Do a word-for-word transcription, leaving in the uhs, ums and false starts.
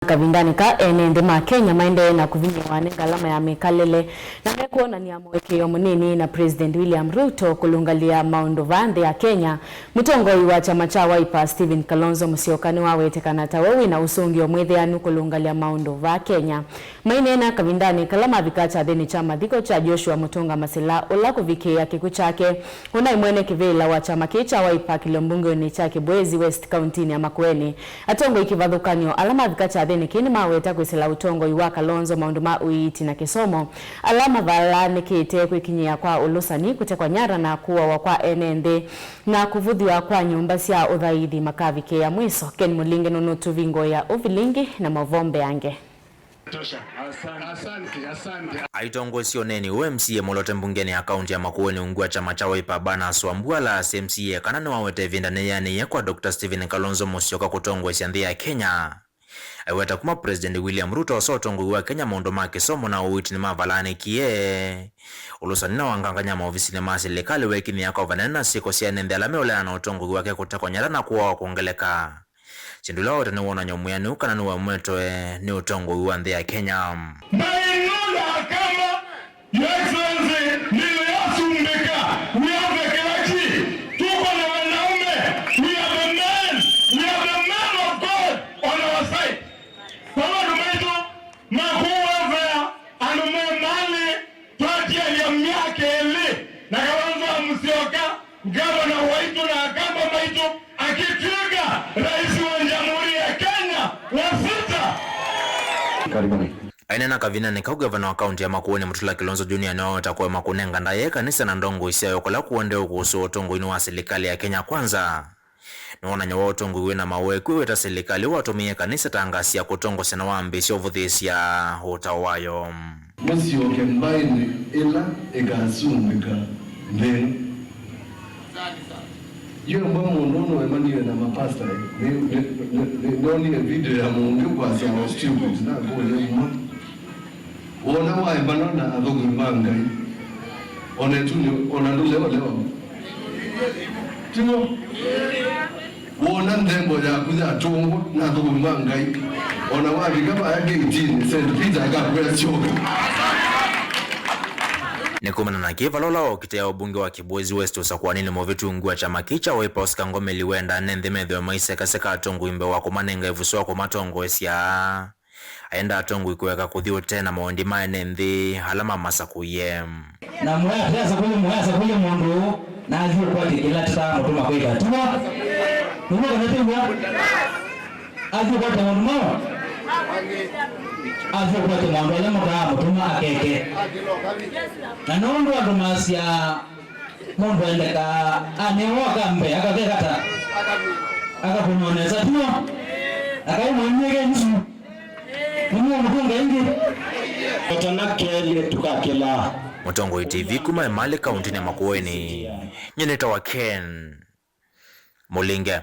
Kavindanĩ ka, ene nthĩ ma Kenya maendee na kũvinyĩĩwa nĩ ngalama ya mĩkalĩle, na mekwonany'a mũĩkĩĩo mũnini na President William Ruto kũlũngalya maũndũ vaa nthĩ ya Kenya. Mũtongoi wa kyama kya Wiper, Stephen Kalonzo Musyoka, nĩwaweteka ta we wĩna ũsũngĩo mwĩthĩanu kũlũngalya maũndũ vaa Kenya. Maineena kavindanĩ kala mavika kyathĩnĩ kya mathiko kya Joshua Mutunga Masila, ũla kũvikĩĩa kĩkw'ũ kyake ũnaĩ mwene kĩvĩla wa kyama kĩĩ kya Wiper kĩlio mbungenĩ kya Kibwezi West kauntinĩ ya Makueni. Atongoi kĩvathũkany'o ala mavika kyathĩnĩ kĩĩ nĩmaweta kwĩsĩla ũtongoi wa Kalonzo maũndũ ma ũiiti na kĩsomo, ala mavalaanĩkĩte kwĩkinyĩa kwa ũlũsani, kũtekwa nyara na kũawa kwa ene nthĩ, na kũvũthw'a kwa nyũmba sya ũthaithi makavikĩĩa mwĩso. Ken Mũlinge nũnũtũvingũĩa ũvilingi na maũvoo mbeange. Tosha. Asante, asante. Aitongoesye ũneeni ũũ, M C A mũlote mbungenĩ ya kaunti ya Makueni ungu wa kyama kya Wiper, Barnas Wambua, alaasya M C A kana nĩwaweta ĩvinda nĩyeanĩie kwa Doctor Stephen Kalonzo Musyoka kũtongoesya nthĩ ya Kenya. Aiweta kuma President William Ruto oosa ũtongoi wa Kenya, maũndũ ma kĩsomo na ũiiti nĩmavalaanĩkie. Ũlũsani na wangangany'a maovisinĩ ma silikalĩ wekinyĩa kwa vanene na syĩko sya ene nthĩ ala meũleana na ũtongoi wake kũtekwa nyara na kũawa kwongeleka. Syĩndũ ila waweta nĩ wonany'o mwĩanĩu kana nĩwemwetwe nĩ ũtongoi wa nthĩ ya Kenya. Maeneo ya Akamba, Your Excellency, niliyosumbika, we have the clergy, tuko na wanaume, we are the men, we have the men of God on our side. Kwa maũndũ maitũ ma kũũ welfare, andũ me malĩ, twatialya myaka ĩlĩ na Kalonzo Musyoka, ngavana waitũ na Akamba maitũ, akĩtw'ĩka rais wa Jamhuri ya Kenya wa sita. Karibuni. Aineena kavindanĩ kau, ngavana wa kaunti ya Makueni Mutula Kilonzo Junior nĩwaweta kũema kũnenga ndaĩa ĩkanisa na ndongoi syayo kũla kũendee ũkũsũũ ũtongoinĩ wa silikalĩ ya Kenya Kwanza. Nĩwonany'o wa ũtongoi wĩ na maweku, ĩweta silikalĩ watũmĩie kanisa ta ngasi ya kũtongosya na wambĩĩsya ũvũthĩĩsya ũtao wayo. Mũsyoke mbaĩnĩ ĩla ĩkasumbĩka nthĩ ĩno. Yu embwa mũndũ ũũ nĩwemaniwe na mapasta. Nĩ, nĩ, nĩ, nĩ, nĩnoonie video ya mũndũ kwasya, "I was stupid." Nakũlya mwa. Wona waembanwa na athũkũmi ma Ngai, ona ĩtunĩ, ona ndũlewa lewa. Tiw'o? Wona nthembo yaku yatũngwa na athũkũmi ma Ngai, ona wavika vaya gate-inĩ, Saint Peter akakwĩa, "Syoka." Nĩ kumana na kĩĩ, vala ũla waũkitĩa ũmbunge wa Kibwezi West ũsakũaninĩ mũvĩtu ungu wa kyama kĩĩ kya Wiper, Oscar Ngomeli, wendaa ene nthĩ methĩwe maisekaseka atongoi mbee wa kũmanenga ĩvuso wa kũmatongoesya. Aenda atongoi kũeka kũthi ũtee na mawendi ma ene nthĩ ala mamasakũie. Na mũyasakũlya, mũyasakũlya mũndũ ũũ, na athi ũkwatya kĩla kĩtaamũtũma kwĩka. Tiw'o? Nĩw'o kana tiw'o? Athi ũkwatya maũndũ mau. Athi ũkwatya maũndũ ala mataamũtũma akeke. Na nũndũ andũ masya, mũndũ aendekaa anĩawa akambe, akakekata, akakũnwa nesa, tiw'o? Akai mwanyie ke nusu. Nĩmũũmũtũnga ĩngĩ. Katana kelĩ tũkakĩla. Mũtongoi T V kuma Emali, kauntinĩ ya Makueni. Nyie nĩtawa Ken Mũlinge.